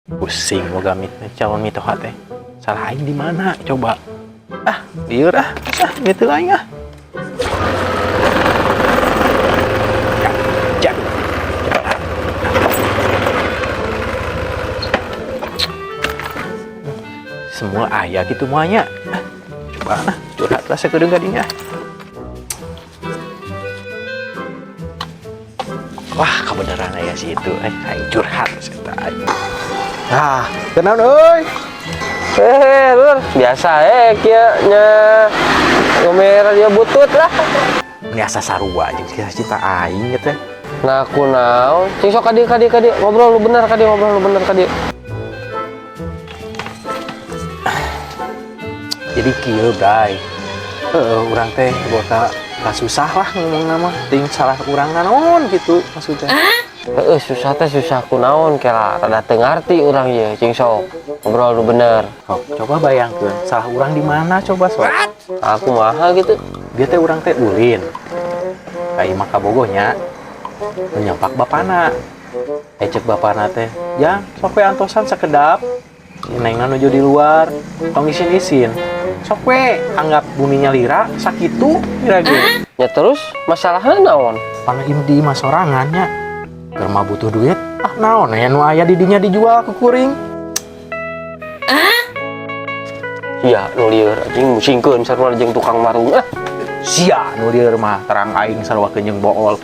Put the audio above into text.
Pusing boga calon mitoha teh. Salah aing di mana coba? Ah, lieur ah. Ah, gitu aing ah. Ya, ya. Semua aya gitu muanya. Ah, coba ah, curhat lah sakedeung ka dinya. Wah, kebenaran aya si itu. Eh, aing curhat eta aing. Ah, kenaon euy? Eh, lur, biasa kieu nya ngomel radio butut lah. Ini asa sarua jeung cita-cita aing gitu. Nah, aku naon? Cing sok ka dieu ka dieu ka dieu, ngobrol lu bener ka dieu, ngobrol lu bener ka dieu. Jadi kieu, Bray. Heeh, urang teh boga kasusah lah ngomong nama ting salah urang naon gitu maksudnya. Heeh, susah teh susah ku naon kela rada teu ngarti urang ieu, cing sok ngobrol lu bener. Sok, coba bayangkeun salah urang di mana coba sok. Aku mah gitu. Dia teh urang teh ulin. Ka imah kabogohnya menyampak bapana. Eh cek bapana teh, "Jang, sok we antosan sakedap." Si Nengna nuju di luar, tong isin-isin. Sok we anggap buminya lira sakitu kira ge. Ya terus masalahnya naon? Pana im di imah sorangan nya. Keur mah butuh duit, ah naon aya nu aya di dinya dijual ku kuring. Sia nu lieur anjing musingkeun sarua jeung tukang marung ah. Sia nu lieur mah terang aing sarua jeung bool.